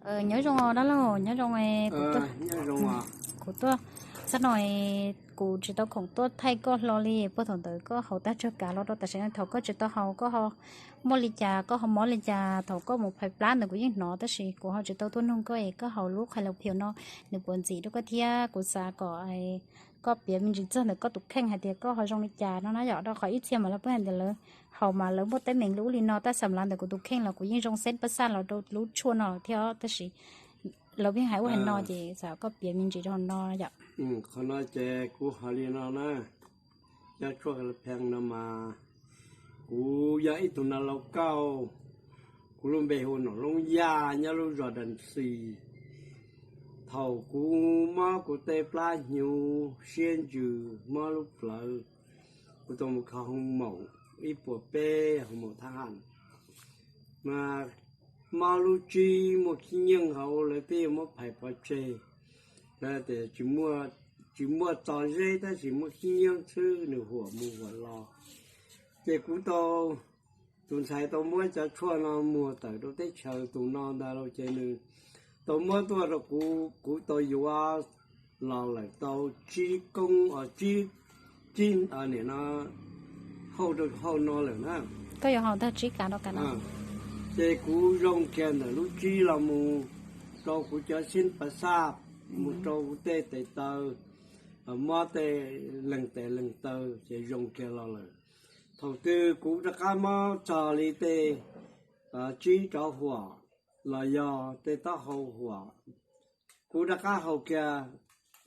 Nyob zoo dab laug, nyob zoo. Kuv tuaj, txog no kuv tsis tau khoom tuaj thaij koj hlo li, puag thaum ntawd koj haus tag tsawg kav los rau tam sim no, thaum koj tsis tau haus koj ho muaj li cas, koj ho mob li cas, thaum koj mus phais plab ntawd kuv yeej hnov tab sis kuv ho tsis tau tuaj nug koj es koj haus lub Khais Laus Phiu no nws puas ntxim rau koj thiab, kuv xav kom koj piav me ntsis txog ntawm koj tus kheej hais tias koj ho zoo li cas no na yom, rau qhov ib txhia mas lawv pheej hais tias lawv haus mas lawv muaj teeb meem li ub li no, tab sis mas ntawm kuv tus kheej los kuv yeej zoo xeeb pas xaj los rau lub tshuaj no thiab tab sis lawv pheej hais ub hais no ces xav koj piav me ntsis rau no yom. Qhov no ces kuv hais li no na, cov tshuaj Khais Laus Phiu no mas kuv yog ib tug no laus kauj, kuv lub npe hu Nom Loob Yaj nyob lub zos Das Xis. Thaum kuv mob kuv tej plab hnyuv siab ntsws mob lub plawv, kuv tau mus kho hoo maum ib puas peb hoo maum thab ham mas mob lub tsib muaj khib nyiab hauv lawv twb yuav muab phais pov tseg, lawv tias tsis muaj txog zeb tab sis muaj khib nyiab xwb nws huam mus huam los. Ces kuv tau, tus ntxhais tau muab cov tshuaj no muag tawm rau teb chaws tus no ntag lauj ces nws tau muab tuaj rau kuv, kuv tau yuav los lawm tau tsib koob, tsib, tsib, nim no hauj rau hauj no lawm na. Koj yuav haus tag tsib kav rau kav no. Ces kuv zoo kiag ntawm lub tsib los mus rau kuv cov xib pas xaj, mus rau kuv tej tes taw, mob tej leeg tes leeg taw ces zoo kiag los lawm. Thaum twg kuv rov qab mob txog li tej tsib rov huam los yog tej taub hau huam, kuv rov qab haus kiag,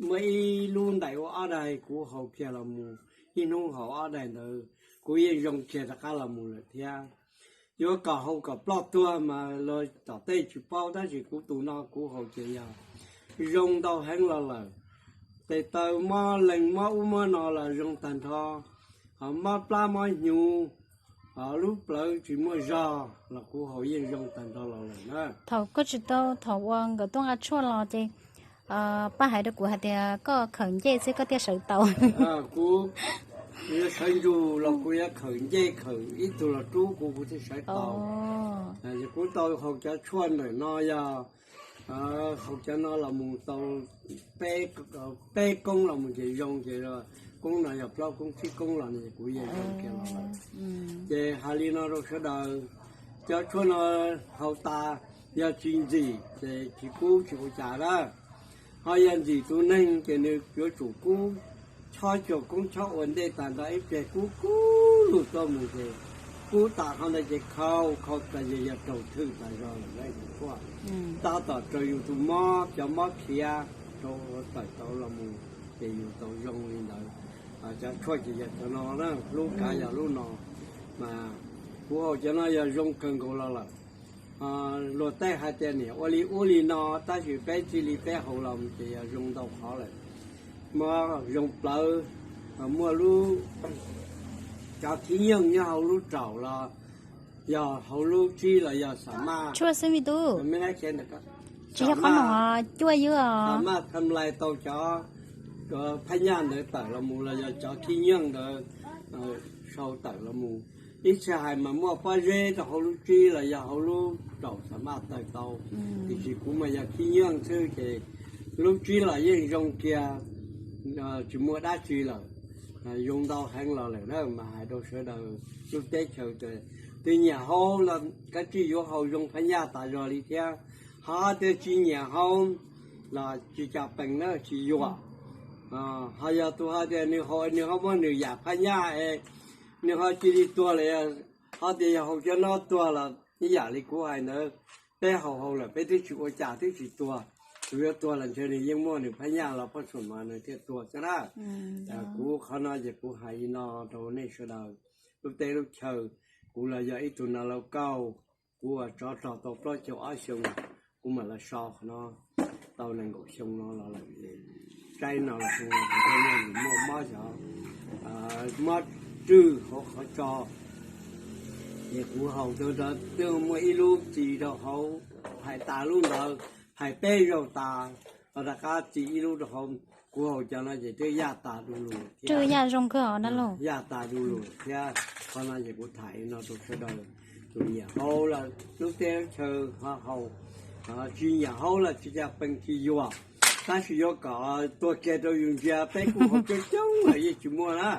muaj ib lub ntais ua ob daig kuv haus kiag los mus, ib hnub haus ob daig ntawd kuv yeej zoo kiag rov qab los mus lawm thiab. Yuav kom haus kom ploj tuag mas los tom tej tsis paub tab sis kuv tus no kuv haus ces yog zoo ntau heev los lawm. Tes taw mob leeg mob ub mob no los zoo tag nrho, ho mob plab mob hnyuv, ho lub plawv tsis muaj zog los kuv haus yeej zoo tag nrho los lawm na. Thaum koj tsis tau, thaum uas nkawd tuaj nqa tshuaj los ces pab hais rau kuv hais tias koj khawm ncej xwb koj thiaj sawv tau. Kuv yuav sawv ntsug los kuv yuav khawm ncej khawm ib tug los rub kuv, kuv thiaj sawv tau. Kuv tau haus cov tshuaj ntawm no yog haus cov no los mus tau peb koob los mus ces zoo ces, koob no yog plaub koob tsib koob los no kuv yeej zoo kiag los lawm. Ces hais li no rau sawv daws, cov tshuaj no haus tas yog tsis ntxim ces tsis kub tsis ua cas na. Ho yog ntxim tus neeg ces nws yuav tsum kub chob cuag koob chob ua ntej tas nrho ib pliag kub kub lug tuaj mus ces kub tas qhov ntawd ces khau khau tas ces yog raug thwj tas zog lawm na cov tshuaj. Tab tom raws yus tus mob, cov mob khiav rau tawm tau los mus ces yus tau zoo li ntawd. Cov tshuaj ces yog cov no na, lub kav yog lub no, mas kuv haus cov no yog zoo kawg nkaus los lawm. Luag tej hais tias niam ua li ub li no tab sis peb txij li peb haus los ces yog zoo ntau qhov lawm. Mob zoo plawv, muaj lub, cov khib nyiab nyob hauv lub raum los yog hauv lub tsib los yog xam maj. Tshuaj xwb me tub. Tsis yog qhov no, cuaj ywb os. Xam maj tham lais tau cov phab nyaj ntawd tawm los mus los yog cov khib nyiab ntawd sau tawm los mus. Ib txhia hais mas muaj pob zeb rau hauv lub tsib los yog hauv lub raum xam maj tawm tau. Tiam sis kuv mas yog khib nyiab xwb ces lub tsib los yeej zoo kiag, tsis muaj dab tsi lawm. Zoo ntau heev los lawm na, mas hais rau sawv daws lub teb chaws, twg nyiam haus los kav tsij yuav haus, zoo phab nyaj tas zog li thiab. Ho tias tsis nyiam haus los tsis cas pees na, tsis yuam. Ho yog tus ho tias nws haus nws ho muaj nws yam phab nyaj es nws ho cia li tuag lawm, ho tias yog haus cov no tuag los ib yam li kuv hais ntawd, peb haus haus lawm peb twb tsis ua cas twb tsis tuag, tus yuav tuag los ntshe nws yeej muaj nws phab nyaj los poj xum mas nws thiaj tuag xwb na. Kuv qhov no ces kuv hais li no rau nej sawv daws lub teb lub chaw. Kuv los yog ib tug no laus kauj, kuv uas tsov rog tau plaub caug ob xyoo, kuv mam los so qhov no tau nees nkaum xyoo no los lawm. Saib no los xyoo no kuv thiaj muaj mob xyov, mob rwg hauv qhov tso. Ces kuv haus rau nrad twb muaj ib lub txi rau hauv, hais tas lub ntawd, hais peb zaug tas, rov qab txi ib lub rau hauv. Kuv haus cov no ces twb yaj tas du lug thiab. Yaj tas du lug thiab. Qhov no ces kuv tham li no rau sawv daws, tus nyiam haus los lub teb lub chaw ho haus, Tsis nyiam haus los tsis cas pees tsis yuam, tab sis yuav kom tuag kiag rau yus ntsia peb kuj haus coob coob lawm yeej tsis muaj na.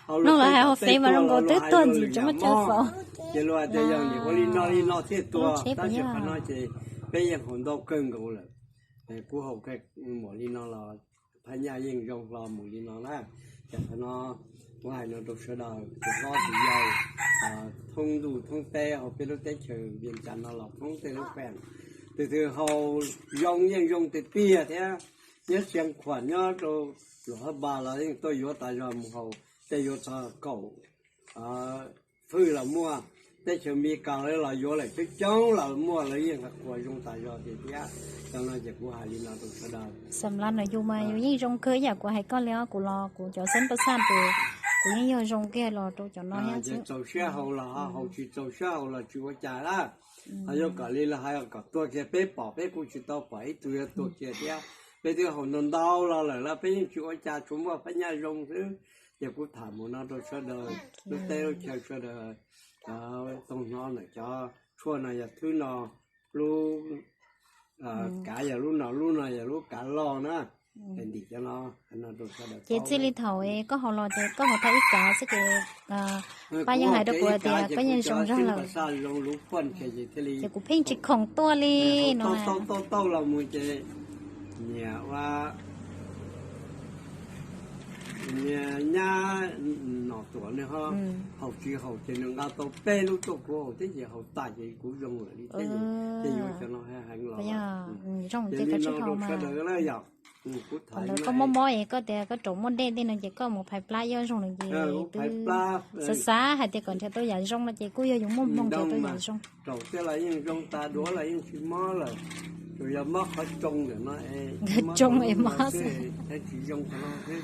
Haus lus peb hais haus fev mas zoo nkaus twb tuag ntxim tsis muaj chaw xaus. Ces luag hais tias yog niam ua li no li no thiaj tuag, tab sis qhov no ces peb yeej haus ntau kawg nkaus lawm. Kuv haus muam li no los phab nyaj yeej zoo hlo mus li no na. Ces qhov no kuv hais no rau sawv daws tus hlob tus yau thoob ntuj thoob teb hauv peb lub teb chaws Vias Cas no los thoob tej lub fem, tus twg haus zoo yeej zoo tiag tiag thiab. Nyob Siab Khuam nyob rau Luam Hab Npas los yeej tuaj yuav tas zog mus haus, tej yuav txog kaum fwj los muaj, teb chaws Amelikas los yuav lawm coob coob los muaj, lawv yeej qhuas zoo tas zog tiag thiab. Cov no ces kuv hais li no rau sawv daws. Xam lav no yus mas yus yeej zoo kawg ib yam kuv hais koj li os, kuv los kuv cov xeeb paj xaj tus kuv yeej yog zoo kiag los rau cov no thiab. Txaus siab haus los ho haus, tsis txaus siab haus los tsis ua cas lawm. Ho yuav kom li los hais kom tuag kiag peb pom peb kuj tsis tau pom ib tug yuav tuag kiag thiab. Peb twb haus ntau ntau los lawm los peb yeej tsis ua cas, tsuas muaj phab nyaj zoo xwb. Ces kuv tham mus no rau sawv daws lub teb lub chaw sawv daws tau hnov ntawm cov tshuaj no yog thwb no, lub kav yog lub no, lub no yog lub kav loj na. Ntim cov no rau sawv daws. Ces txij li thaum koj haus los ces koj haus tau ib kav xwb ces pab yeej hais rau kuv tias koj yeej zoo zog lawm. Ces kuv pheej tsis khoom tuaj li no. Tau tau los mus ces niam ua niag nyab Nom Tuam nws ho haus tsis haus ces nws nqa tau peb lub tuaj kuv haus thiab ces haus tas ces kuv zoo lawm li thiab. Ces yuav cov no heev los. Ces li no rau sawv daws na yom. Koj mob mob es koj tias koj raum muaj dej tej no ces koj mus phais plab ib ob zaug no ces twb xav xav hais tias kom nrhiav tau yam zoo no ces kuj yog yus muaj hmoo nrhiav tau yam zoo. Raum tej los yeej zoo tas, duav los yeej tsis mob lawm, tsuas yog mob qhov tsoo ntawm no es tsoo es mob xwb, tsis zoo qhov no xwb.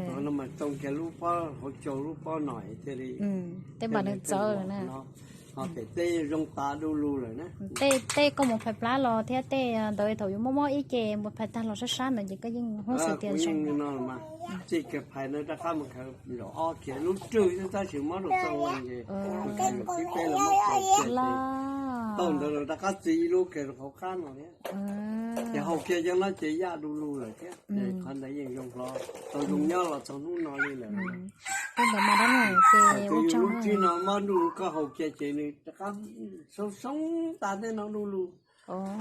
Qhov no mas tsoo kiag lub pob hauv caug lub pob no thiaj li tej npaum li txawv no. Ho pem teb zoo tas du lug lawm na. Tej koj mus phais plab los thiab tej ntawd thaum yus mob mob ib ce mus phais tag los sab sab ntawd ces koj yeej hnub xwm tias zoo. Txij kiag phais no rov qab mus khaws zaum ob kiag lub rwg xwb tab sis mob rau txoj ua ces mus khaws zaum thib peb los mob kiag ces tau ntawd los rov qab txi ib lub kiag rau hauv qab no thiab. Ces haus kiag cov no ces yaj du lug lawm thiab. Qhov ntawd yeej zoo hlo, tau zoo nyob los txog hnub no li lawm. Tus yus lub tsib no mob du lug koj haus kiag ces nws rov qab soob soob tas tej no du lug.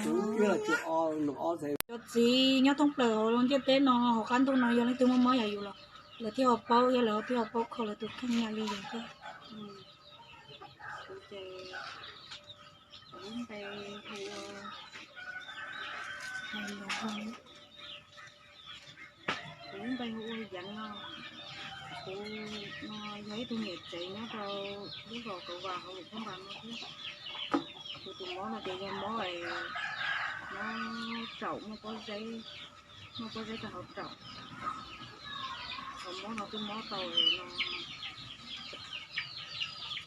Tus lub tsib los tsuas o, nws o txhais. Cov txiv nyob thoob plaws hauv ntiaj teb no hauv qab ntuj no yog leej twg mob mob yam yus los lawv thiaj ho paub, yog lawv thiaj ho paub kho lawv tus kheej yam li yus thiab. Kuv ces kuv lub npe hu ua Hais Nus Hoo, kuv lub npe hu ua Yeev no. Kuv no yog ib tug niam tsev nyob rau lub zos Kauv Vas hauv Luam Phab Npas no thiab. Kuv tus mob no ces yog mob, mob raum muaj pob zeb, muaj pob zeb rau hauv raum. Tus mob no twb mob tau,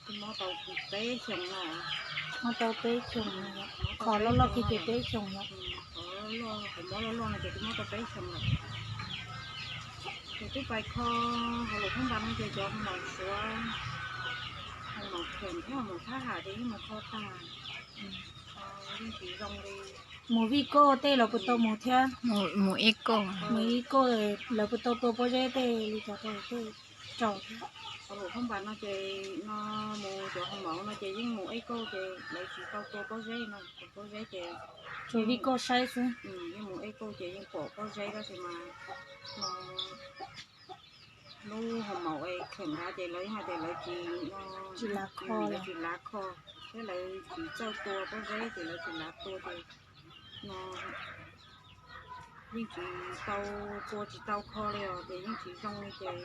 twb mob tau peb xyoos no. Mob tau peb xyoos, qhov loj loj kiag ces peb xyoos lawm. Qhov mob loj loj no ces twb mob tau peb xyoos lawm. Ces twb pais kho hauv Luam Phab Npas no ces cov hoo maum Suav, hoo maum Kheem thiab hoo maum Thab Ham ces yeej mus kho tag, yeej tsis zoo li. Mus Vij Koj tej lawv puas tau mus thiab? Mus Ej Koj, mus Ej Koj lawv puas tau tua pob zeb tej li cas rau tej tsaus thiab? Hauv Luam Phab Npas no ces no mus cov hoo maum no ces yeej mus Ej Koj ces lawv tsis tau tua pob zeb no, tua pob zeb ces tsuas Vij Koj saib xwb. Yeej mus Ej Koj ces yeej pom pob zeb tab sis mas no lub hoo maum es Kheem ntawd ces lawv yeej hais tias lawv tsis, tsis lav kho, lawv tsis lav kho, thiab lawv tsis txawj tua pob zeb ces lawv tsis lav tua ces no yeej tsis tau tua tsis tau kho li os ces yeej tsis zoo li ces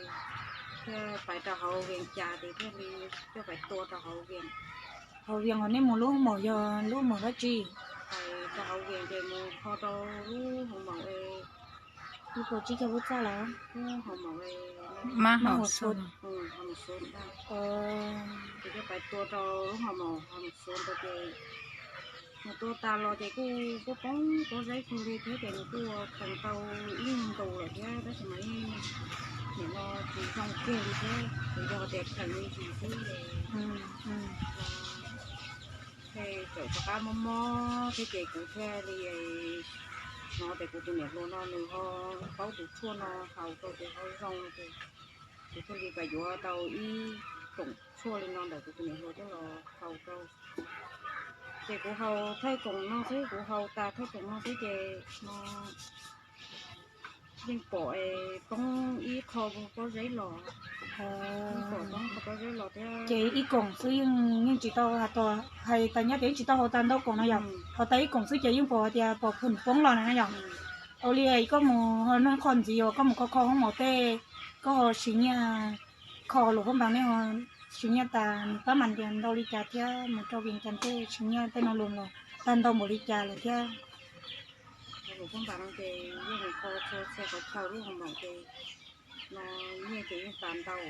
thiaj pais rau hauv Vias Cas ces thiaj li coj pais tua rau hauv Vias. Hauv Vias os, nej mus lub hoo maum yog lub hoo maum dab tsi? Pais rau hauv Vias ces mus kho rau lub hoo maum es lub kaum tsib caug lub txaj lawm, lub hoo maum es Mab Hau Xu. Ces thiaj pais tua rau lub hoo maum Hau Xu ntawd ces nws tua tas los ces kuj poob poob pob zeb kawg li thiab ces nws kuj khees tau ib nyuag ntus lawm thiab tab sis mas yeej nim no tsis zoo kiag li thiab, ces yog tias khees li ntsis xwb. Txawm rov qab mob mob thiab ces kuv thiaj li hnov tias kuv tus niam hluas no nws ho paub tus tshuaj no haus rau ces ho zoo ces kuv thiaj li pab yuav tau ib koom tshuaj li no ntawm kuv tus niam hluas coj los haus rau. Ces kuv haus thawj koom no xwb, kuv haus tas thawj koom no xwb ces no yeej pom poob ib qho pob zeb los, poob qho pob zeb los thiab. Ces ib koom xwb yeej, yeej tsis tau hais, hais tas nyob tias yeej tsis tau haus tag ntau koom no yom, haus tas ib koom xwb ces yeej pom tias pom phwm poob los na yom. Ua li koj mus noj qho ntxiv uas koj mus kho kho hoob maum tej, koj ho siv nyiaj kho lus phab npas nej ho siv nyiaj tas pab mas tias ntau li cas thiab mus rau Vias Cas tej siv nyiaj tej no los tag ntau npaum li cas lawm thiab? Lus phab npas no ces yeej mus kho txhua txhia qhov chaw lub hoob maum ces no nyiaj ces yeej tas ntau,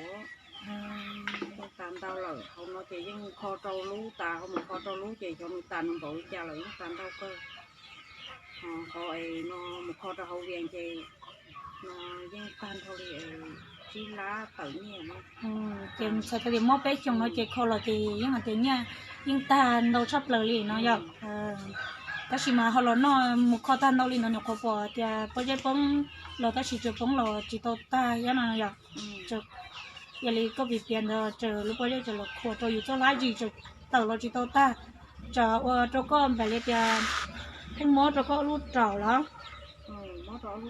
yeej tas ntau lawm. Hauv no ces yeej kho rau lub tas, ho mus kho rau lub ces xyov nws tas nws npaum li cas lawm, yeej tas ntau kawg. Qhov es no mus kho rau hauv Vias ces no yeej tag nrho li tsib lab tawm nyiaj no. Ces txhais tau tias mob peb xyoos no ces kho los ces yeej hais tias nyiaj yeej tag ntau tshaj plaws li no yom. Tab sis mas ho los noj mus kho tag ntau li no nyuam qhuav pom tias pob zeb poob los tab sis tsuas poob los tsis tau tag thiab no yom. Yog li koj piav piav ntawd ces lub pob zeb tseem los khuam rau yus txoj hlab zis tseem tawm los tsis tau tag, tsam ua rau koj npaum li tias pheej mob rau koj ob lub raum los? Mob rau ob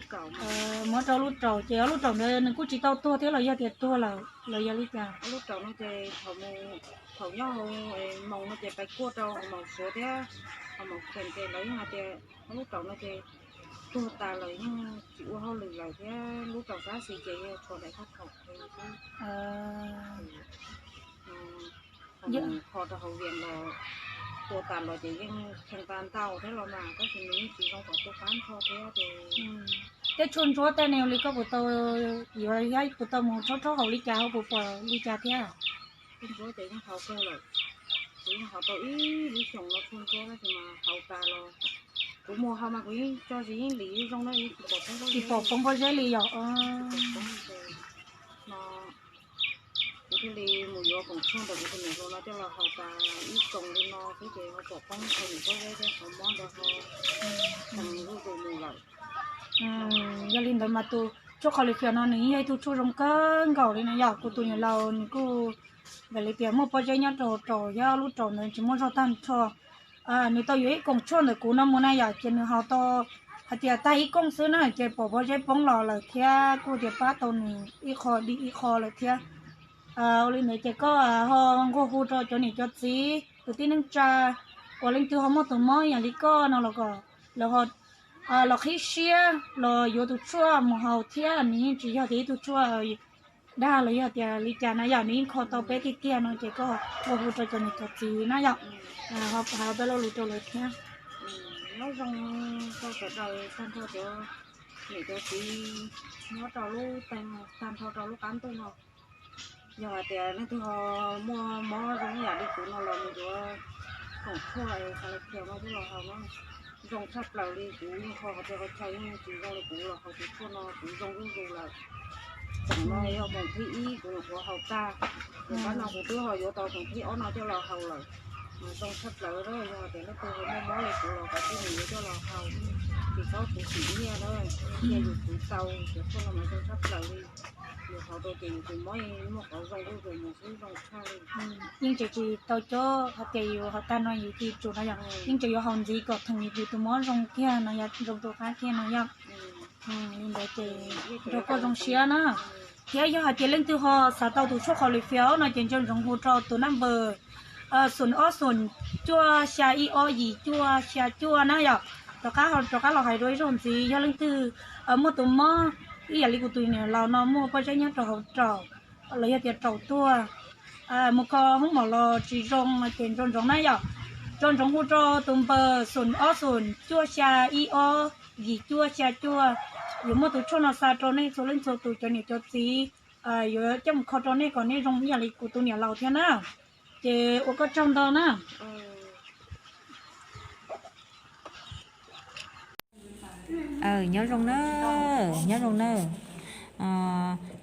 lub raum ces ob lub raum ntawd nws kuj tsis tau tuag thiab los yog tias tuag lawm los yog li cas? Ob lub raum no ces thaum nyob hauv moos no ces pais kuaj rau hauv maum suav thiab hauv maum khees ces lawv yeej hais tias ob lub raum no ces tuag tas lawm, yeej tsis ua hauj lwm lawm thiab lub raum sab xis ces yog tshuav daim faj khaum xwb. Kho rau hauv Vias los tua tas los ces yeej khees tas ntau thiab los mas tab sis nws yeej tsis zoo kom tua qab nrho thiab ces. Tej tshuaj ntsuab tej ne li koj puas tau yuav thiab puas tau mus rhaub rhaub haus li cas, ho puas pom li cas thiab? Tshuaj ntsuab ces yeej haus kawg lawm, kuv yeej haus tau ib lub xyoos no tshuaj ntsuab tab sis mas haus tas los kuv mus haus mas kuv yeej tso zis yeej lim zoo na, yeej tsis pom poob pob zeb li yom. No kuv thiaj li mus yuav koom tshuaj ntawm kuv tus niam hluas no coj los haus tas ib koom li no xwb ces ho pom poob tau niam pob zeb thiab qhov mob ntawd ho tau zuj zus mus lawm. Yog li ntawd mas tus tshuaj qhov li fias no nws yeej yog ib tug tshuaj zoo kawg nkaus li no yom. Kuv tus niam laus nws kuj npaum li tias muaj pob zeb nyob rau hauv raum thiab lub raum ntawd tsis muaj zog tag nrho. Nws tau yuav ib koom tshuaj ntawm kuv no mus na yom, ces nws haus tau hais tias tag ib kooj xwb na ces pom pob zeb poob los lawm thiab kuj tias pab tau nws ib qho dim ib qho lawm thiab. Ua li ntawd ces koj ho nqua hu rau cov niam cov txiv kwv tij neej tsa uas leej twg ho muaj tus mob yam li koj no los kom lawv ho los qhib siab los yuav tus tshuaj mus haus thiab, nws yeej tsis yog tias ib tug tshuaj dag los yog tias li cas na yom, nws yeej kho tau peb tiag tiag no ces koj nqua hu rau cov niam cov txiv na yom, ho hais peb lo lus rau lawv thiab. Nyob zoo rau sawv daws tag nrho cov niam cov txiv nyob rau lub, tag nrho rau lub qab ntuj no. Yog hais tias leej twg ho muaj mob zoo ib yam li kuv no los mus yuav koom tshuaj es xa la khias no thiab los haus no zoo tshaj plaws li. Kuv yeej kho qhov twg qhov chaw yeej tsis zoo li kuv los haus tus tshuaj no kuv zoo zuj zus lawm. Tseem no yog moos thib ib kuv nyuam qhuav haus tag, tus pab no kuv twb ho yuav tau moos thib ob no coj los haus lawm. Zoo tshaj plaws, yog hais tias leej twg ho muaj mob li kuv los kav tsij mus yuav coj los haus, tsis txhob khuv xim nyiaj na, nyiaj yus khwv tau, cov tshuaj no mas zoo tshaj plaws li. Yus haus rau ces yus tus mob muaj qhov zoo zuj zus mus xwb zoo tshaj li. Yeej tseem tsis tau cob hais tias yus haus tag no yus cia li tsum no yom, yeej tseem yuav haus ntxiv kom theem yus tus mob zoo kiag no yom, zoo rau qab kiag no yom. Li ntawd ces nrog koj zoo siab na. Thiab yog hais tias leej twg ho xav tau tus tshuaj qhov li fias no ces nco ntsoov hu rau tus number xoom ob xoom cuaj xya ib ob yim cuaj xya cuaj na yom. Rov qab, rov qab los hais dua ib zaug ntxiv, yog leej twg muaj tus mob ib yam li kuv tus niam laus no muaj pob zeb nyob rau hauv raum los yog tias raum tuag, mus kho hoob mom los tsis zoo no ces nco ntsoov na yom. Nco ntsoov hu rau tus number xoom ob xoom cuaj xya ib ob yim cuaj xya cuaj. Yuav muaj tus tshuaj no xa rau nej txhua leej txhua tus cov niam cov txiv, yuav coj mus kho rau nej kom nej zoo ib yam li kuv tus niam laus thiab na. Ces ua koj tsaug ntau na. Nyob zoo na, nyob zoo na.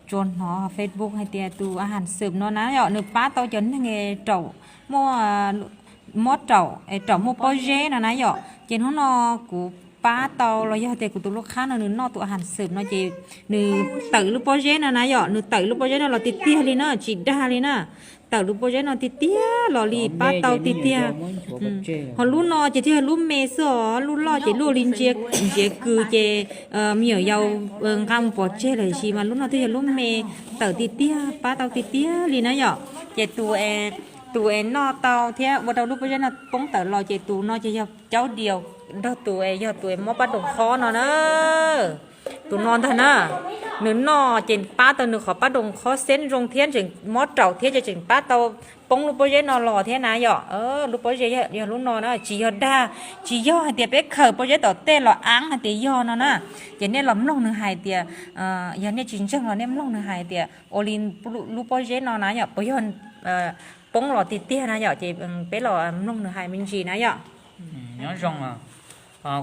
Tsuas hnov Facebook hais tias tus a has xwm no na yom, nws pab tau cov neeg raum muaj mob raum, raum muaj pob zeb no na yom. Ces hnub no kuv pab tau los yog tias kuv tus lub qhab no nws noj tus a has xwm no ces nws tawm lub pob zeb no na yom, nws tawm lub pob zeb no los tiag tiag li na, tsis dag li na. Tawm lub pob zeb no tiag tiag los li pab tau tiag tiag. Ho lub no ces thiaj yog lub me xwb os, lub loj ces luaj li ntsiav kws ces me nyuam yaus nqa mus pov tseg lawm, tab sis mas lub no thiaj yog lub me tawm tiag tiag, pab tau tiag tiag li na yom. Ces tus es noj tau thiab ua rau lub pob zeb no poob tawm los ces tus no ces yog caub diaus nrog tus es yog tus es mob pab doos qhob no na. Tus no ntag na, nws noj ces pab tau nws qhov pab doos qhob xeeb zoo thiab tseem mob raum thiab ces tseem pab tau poob lub pob zeb no los thiab na yom. Lub pob zeb yog lub no na, tsis yog dag, tsis yog hais tias peb khaws pob zeb tom tej los aab hais tias yog no na. Ces nej los mloog nws hais tias, yog nej tsis ntseeg los nej mloog nws hais tias ua li lub pob zeb no na yom, puas yog poob los tiag tiag na yom, ces peb los mloog nws hais me ntsis na yom. Nyob zoo,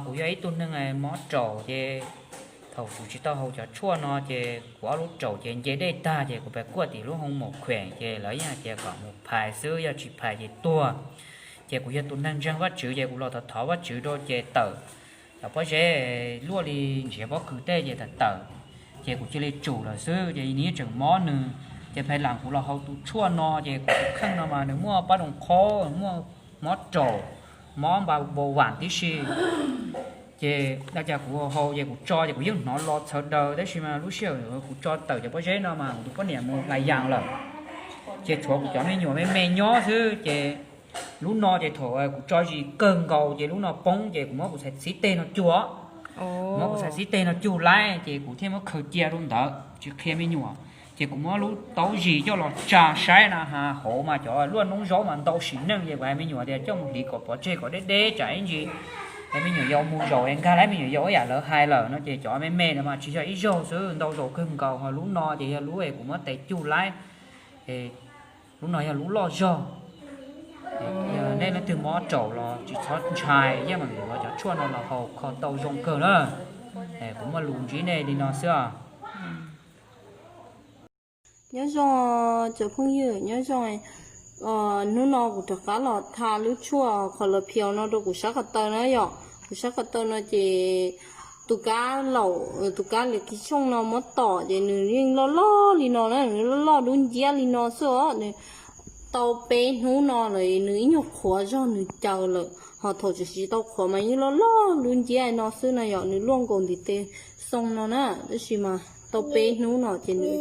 kuv yog ib tug neeg mob raum ces thaum kuv tsis tau haus cov tshuaj no ces kuv ob lub raum ces nce dej tag ces kuv pais kuaj tim lub hoo maum khuem ces lawv yeej hais tias kom mus phais xwb, yog tsis phais ces tuag. Ces kuv yog tus neeg ntseeg Vajtswv ces kuv los thov thov Vajtswv rau ces tawm cov pob zeb luaj li ntsiav pob kws tej ces tawm tawm. Ces kuv cia li tsum lawm xwb ces nws yeej tseem mob nws. Ces pais lam kuv los haus tus tshuaj no ces kuv tus kheej no mas nws muaj pab doos qhob, muaj mob raum, mob npa npau vam tib si. Ces ua cas kuv haus ces kuv tso ces kuv yeej hnov los txhawv daws, tab sis mas lub sij hawm kuv tso tawm cov pob zeb no mas kuv tus poj niam mus lais yaas lawm. Ces tshuav kuv cov me nyuam me me nyob xwb ces lub no ces thaum kuv tso zis kawg nkaus ces lub no poob ces kuv muab kuv txhais txhiv teg no cuag, muab kuv txhais txhiv teg no cug laib ces kuv thiaj muab khaws cia rau ntawd tsis qhia me nyuam. Ces kuv muab lub taub zis coj los tsa saib na has hauv mas cov luaj noob zaub mas ntau sim neej ces kuv hais me nyuam tias coj mus hliv kom pov tseg kom deb deb tsam ib ntsis es me nyuam yaus mus zaum es nkag lawm me nyuam yaus ib yam lawv hais lawm no ces cov me me no mas tsis yog ib zaug xwb, ntau zaus kawg nkaus. Ho lub no ces yog lub es kuv muab tes cug laib, lub no yog lub loj zog. Yog nej leej twg mob raum los tsis txhob ntshai, yeej mam yuav cov tshuaj no los haus kho tau zoo kawg na. Kuv muaj lus ntsib nej li no xwb. Nyob zoo cov phooj ywg, nyob zoo. Hnub no kuv rov qab los tha lub tshuaj qhov los phiaus no rau kuv sab ko taw na yom. Kuv sab ko taw no ces tus kab laum, tus kab liam kis tshooj no muab tom ces nws yeej loj loj li no na, nws loj loj dub nciab li no xwb os. Nws tau peb hnub no lawm nws ib nyuag qhuav zog nws caws lawm, ho thaum tseem tsis tau qhuav mas yeej loj loj dub nciab no xwb na yom. Nws luaj nkaus ntiv tes xoo no na, tab sis mas tau peb hnub no ces nws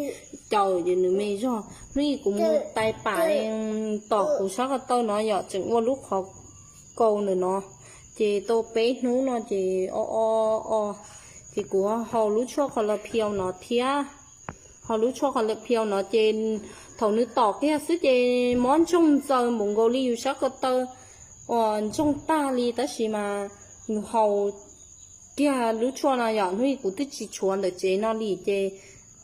caws ces nws me zog. Hnub ib kuv mus tais pam tom kuv sab ko taw no yom, tseem ua lub qhov kaus ntawm no, ces tau peb hnub no ces o o o, ces kuv haus lub tshuaj qhov los phiaus no thiab. Haus lub tshuaj qhov los phiaus no ces thaum nws tom kiag xwb ces mob ntsoog ntxaws npaum nkaus li yus sab ko taw uas ntsoog tag li, tab sis mas yus haus kiag lub tshuaj no yom. Hnub ib kuv twb tsis tshuav ntawm tsev no li ces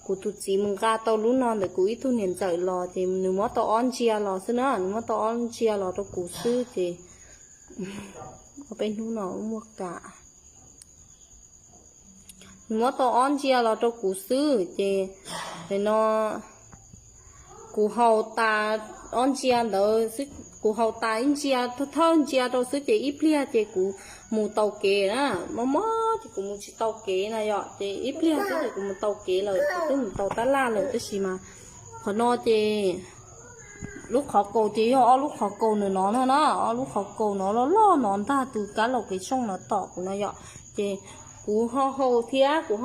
kuv tus txiv mus nqa tau lub no ntawm kuv ib tug niam ntxawm los ces nws muab tau ob ntsia los xwb na, nws muab tau ob ntsia los rau kuv xwb ces peb hnub no muaj kam. Nws muab tau ob ntsia los rau kuv xwb ces no kuv haus tas ob ntsia ntawd, kuv haus tas ib ntsia thawj ntsia rau xwb ces ib pliag ces kuv mus taus kev na. Mob mob ces kuv mus tsis tau kev na yom, ces ib pliag xwb ces kuv mus taus kev lawm, kuv twb mus tau tab laj lawm tab sis mas qhov no ces lub qhov kaus ces yog ob lub qhov kaus ntawm no na, ob lub qhov kaus no loj loj no ntag tus kab laum kev tshooj no tom kuv no yom. Ces kuv ho haus thiab kuv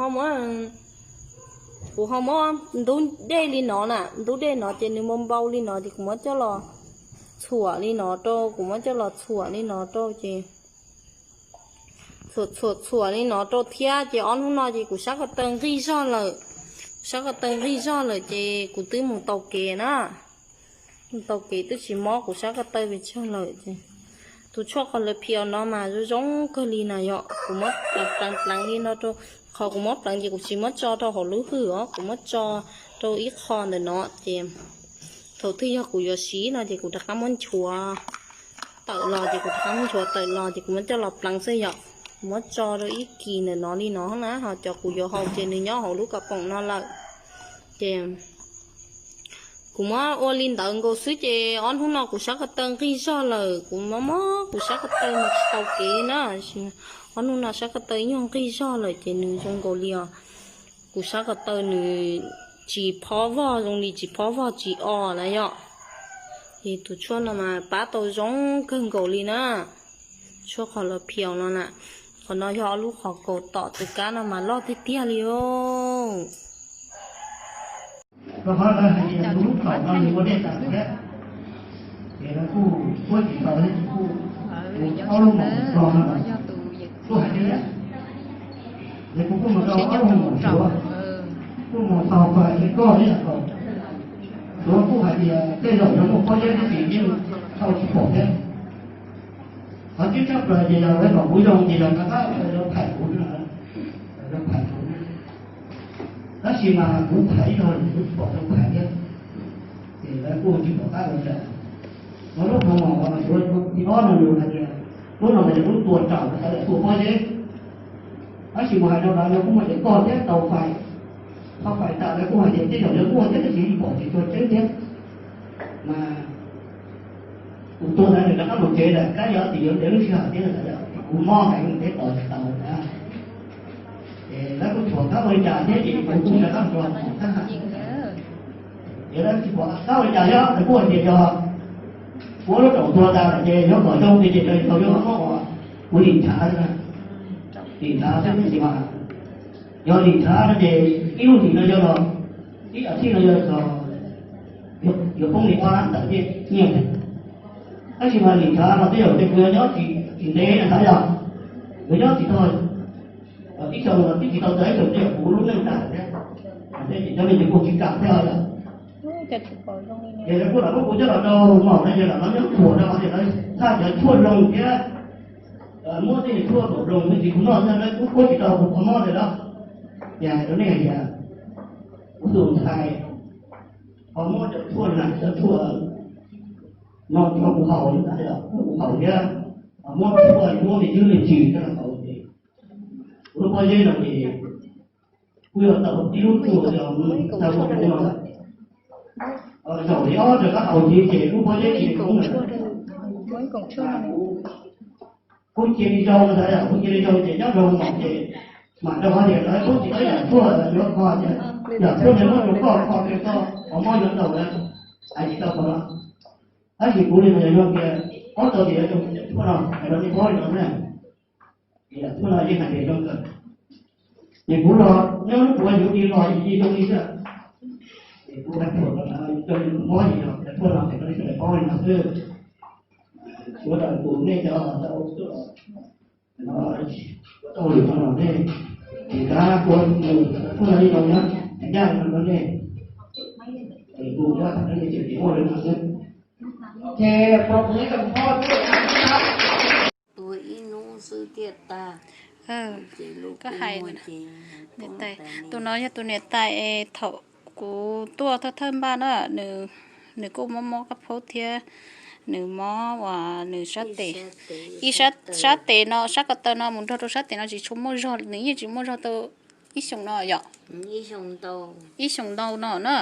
ho muab ntub dej li no na, ntub dej no ces nws npau npau li no ces kuv muab coj los txhuam li no rau, kuv muab coj los txhuam li no rau ces txhuam txhuam txhuam li no rau thiab ces ob hnub no ces kuv sab ko taw nqig zog lawm. Sab ko taw nqig zog lawm ces kuv twb mus taus kev na. Mus taus kev twb tsis mob kuv sab ko taw pes tsawg lawm ces tus tshuaj qhov lawv phiaus no mas zoo zoo kawg li na yom. Kuv muab pleev pleev li no rau, qhov kuv muab pleev ces kuv tsis muab tso rau hauv lub hwj os, kuv muab tso rau ib qho ntawm no ces thaum twg yog kuv yuav siv no ces kuv rov qab muab nchuav tawm los ces kuv rov qab muab nchuav tawm los ces kuv muab coj los pleev xwb yom. Kuv muab tso rau ib kis ntawm no li no na, ho cov kuv yuav haus ces nws nyob hauv lub kas poom no lawm. Ces Kuv muab ua li ntawd nkaus xwb ces ob hnub no kuv sab ko taw nqig zog lawm, kuv mob mob kuv sab ko taw mus tsis tau kev na. Ob hnub no sab ko taw nyuag nqig zog lawm ces nws zoo nkaus li os, kuv sab ko taw nws tsis phob vog, zoo li tsis phob vog tsis o na yom. Ces tus tshuaj no mas pab tau zoo kawg nkaus li na. Tshuaj qhov los phiaus no na, qhov no yog ob lub qhov kaus tom tus kab no mas loj tiag tiag li os. Rau qhov lawv hais tias tus lub kaum no nws ua dej tas thiab, ces lawv kuj puab tsis tau thiab, kuj ua ob lub mos txog no los kuj hais tias, ces kuv kuj mus rau ob lub mos suav, kuj mus txog pais es koj thiab yom, suav kuj hais tias tej zaum yog muaj pob zeb thiab ces yeej tau tsis pom thiab. Qhov tseeb tshaj plaws ces yog lawv kom kuv zoo ces yog rov qab lawv phais kuv, lawv phais kuv. Tab sis mas kuv phais ib zaug kuv tsis pom lawv phais thiab, ces lawv kuj tsis pom qab ua cas. Lub qhov mos uas suav thib ob no nws hais tias lub no mas yog lub tua raum, lawv tua pob zeb. Tab sis kuv hais rau lawv, lawv kuj muaj cov koj thiab tau phais, tau phais tas lawv kuj hais tias tej zaum yog muaj thiab tab sis yeej pom tsis tshua tseeb thiab. Mas kuv tuag ntawd nws rov qab mus tsev lawm, kab yog tim yuav ntev lub sij hawm thiab, kuv mob heev kuv teb tos tsis tau na. Ces lawv kuj txhua qab ua li cas thiab ces kuv kuj rov qab mus rau hauv thab ham. Ces lawv tsis pom qab ua li cas thiab, lawv kuj hais tias yog kuv lub raum tuag tas lawm ces yog kom zoo ces ces yog yog mob uas kuv lim ntshav, lim ntshav xwb tab sis mas yog lim ntshav no ces ib lub hlis no yog los ib as thiv no yog los yuav poob li ob lab ntawm nyiaj. Tab sis mas lim ntshav los tej zaum ces kuv yuav nyob tsis ntev na yog, yuav nyob tsis tau ib xyoos los twb tsis tau txog ib xyoos tej zaum kuv lub neej tag thiab. Ces cov me nyuam kuj tsis kam thiab yog. Ces lawv kuj los muab kuv coj los rau mom no ces los nyob thuam rau hauv ces lawv txhaj cov tshuaj zoo thiab, muab tej tshuaj kom zoo me ntsis kuv noj xwb lawv kuj puab tsis tau kuv qhov mob ntawd los. Ces hais rau nej hais tias kuv tus ntxhais ho muab cov tshuaj na, cov tshuaj no rau kuv haus, kuv haus thiab, muab tshuaj muab me ntsis me ntsis coj los haus ces kuv lub pob zeb no ces kuj yog tau ib lub tuaj yog tau ua no. Zaum li ob rov qab haus ntxiv ces lub pob zeb tsis poob lawm. Kuv cia li zoo no, kuv cia li zoo ces nyob zoo mom ces mam rau qhov tias lawv poob tsis tau yam tshuaj yuav kho tias yam tshuaj no muab rau koj kho rau koj qhov mob yuav tau lawm, hais tsis tau qhov no. Tab sis kuv li no yog zoo tias ob tau tias yuav zoo tias tshuaj no hais rau nej paub li no na. Ces yam tshuaj no yeej hais tias zoo kawg. Ces kuv los nyob lub kuv yuav cia los yeej zoo li xwb. Ces kuv hais thuam rau lawv, mob ces yog yam tshuaj no hais rau nej sawv daws paub li no xwb. Sawv daws tus nej cov tau tuaj no, tau lwm no los nej, ces kav kuv mus tshuaj no li no nyob, ncaj no rau nej. Ces kuv muab tham rau nej ces ua li no xwb. Ces pom kuv ib tsoom phooj ywg tua ib hnub xwb thiaj tag. Koj hais, tus no yog tus niam tais es thaum kuv tuaj thawj thawj npaj na, nws kuj mob mob kab phaub thiab, nws mob uas nws sab tes, ib sab tes no sab ko taw no mus nrog rau sab tes no tsis tshua muaj zog, nws yeej tsis muaj zog tau ib xyoos no yom. Ib xyoos ntau no na,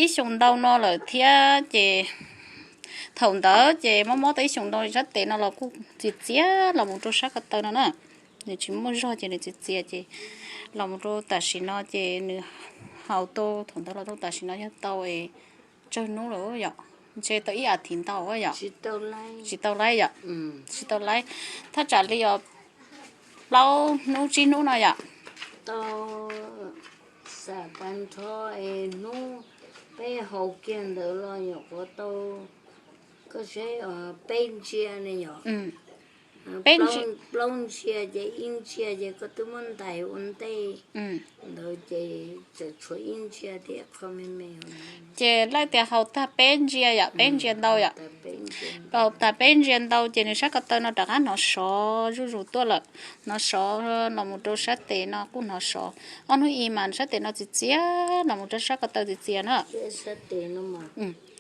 ib xyoos ntau no lawm thiab ces thaum ntawd ces mob mob tau ib xyoos ntau sab tes no los kuj txias txias los mus rau sab ko taw no na. Nws tsis muaj zog ces nws txias txias ces los mus rau tam sim no ces nws haus tau thaum ntawd los rau tam sim no yog tau tsawg hnub lawm yom, ntshe tau ib as thiv ntau yom. Tsis tau laib yom, tsis tau laib, thaj tsam li os plaub hnub tsib hnub no yom. Tau xam pas nrho es hnub peb haus kiag ntawd los nyuam qhuav tau, koj saib, peb ntsiav ne yom. Plaub ntsiav ces ib ntsiav ces koj twb muab ntais ua ntej ntawd ces tseem tshuav ib ntsiav thiab qhov me me. Ces laij tias haus tag peb ntsiav yom, peb ntsiav ntau yom. Haus tag peb ntsiav ntau ces nws sab ko taw no rov qab hnov sov zuj zus tuaj lawm, hnov sov los mus rau sab tes no kuj hnov sov. Ob hnub i mas sab tes no txias txias los mus rau sab ko taw txias txias na.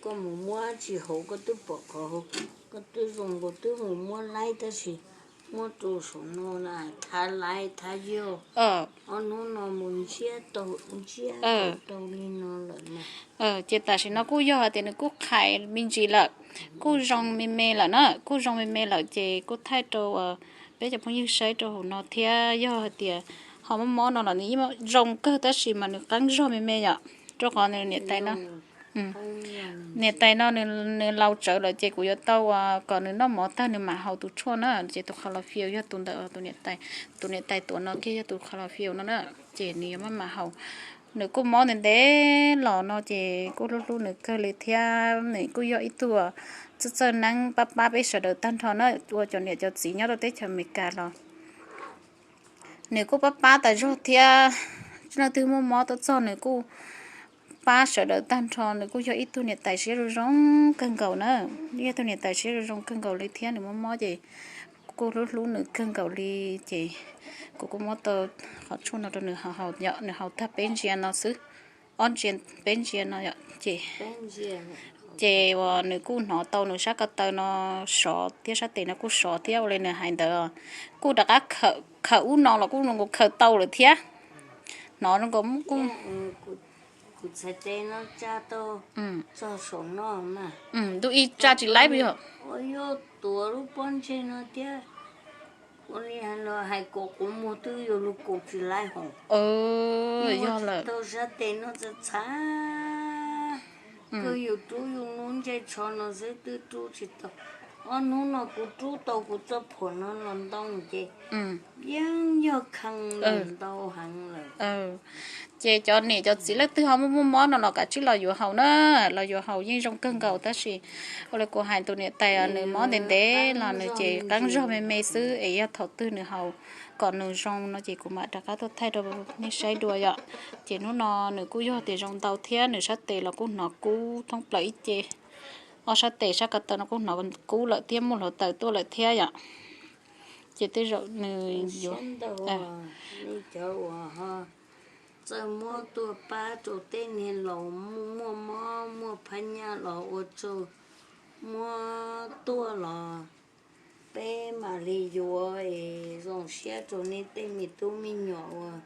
Koj mus muab tsis hauv koj twb pom qhov, koj twb zoo koj twb mus muab laib tab sis Muab rau saum no na, thav laiv thav yog, ob hnub no mus ntsiab tau, ntsiab tau li no lawm na. Ces tam sim no kuj yog hais tias nws kuj qhais me ntsis lawm, kuj zoo me me lawm na, kuj zoo me me lawm ces kuj thaij rau peb cov phooj ywg saib rau hauv no thiab. Yog hais tias ho mob mob no los nws yeej zoo kawg tab sis mas nws qeeb zog me me yom, rau qhov nws niam tais no, niam tais no nws laus tsawv lawm ces kuv yuav tau kom nws noj mov tag nws mam haus tus tshuaj na, ces tus kha la fiu yog tus ntawm tus niam tais, tus niam tais tuav no kiag yog tus kha la fiu no na, ces nws yuav maj mam haus. Nws kuj mob ntev ntev los no ces kuj hlub hlub nws kawg li thiab, nws kuj yog ib tug txawj txawj neeb pab pab peb sawv daws tag nrho na, ua cov niam cov txiv nyob rau teb chaws Amelikas los nws kuj pab pab tas zog thiab. Leej twg muaj mob tuaj txog nws kuj pab sawv daws tag nrho, nws kuj yog ib tug niam tais siab zoo zoo kawg nkaus na, yog ib tug niam tais siab zoo zoo kawg nkaus li thiab. Nws mob mob ces kuj hlub hlub nws kawg nkaus li, ces kuv kuj muab tau qhov tshuaj no rau nws haus, nws haus tag peb ntsia no xwb, ob ntsia, peb ntsia no yom, ces ces uas nws kuj hnov tau nws sab ko taw no sov thiab sab tes no kuj sov thiab, ua li nws hais ntawd kuj rov qab khawm ub no los kuj zoo nkaus khaws tau lawm thiab. Hnov zoo nkaus muab kuj, kuv txhais tes no tsa tau txog saum no mas, ntuj ib tsa tsis laib puas yog? Ua yuav tuav lub pob ntseg no thiab. Ua li hais los hais kom quav muag twb yuav luag kaus tsis laib hos. Yog lawm, tau sab tes no txav txhav, kawg yus rub yus lub ntsej tsho no xwb twb rub tsis tau. Ob hnub no kuv rub tau kuv txoj phuam no los ntoo ces yeej yog khee ntau heev lawm. Ces cov niam cov txiv leej twg ho muaj muaj mob no los kav tsij los yuav haus na, los yuav haus yeej zoo kawg nkaus tab sis ua li kuv hais tus niam tais nws mob ntev ntev los nws ces qeeb zog me me xwb es yog thaum twg nws haus kom nws zoo no ces kuv mam rov qab tuaj thaij rau nej saib dua yom. Ces hnub no nws kuj yog tias zoo ntau thiab nws sab tes los kuj hnov kub thoob plaws ib ce, ob sab tes sab ko taw no kuj hnov kub lawm thiab muaj hluav taws tuaj lawm thiab yom. Ces tej zaum nws yuav, cov uas ho txawj muab tuaj pab rau tej niag laus muaj mob muaj phab nyaj los ua tsaug muab tuaj los peb mam li yuav es zoo siab rau nej tej me tub me nyuam uas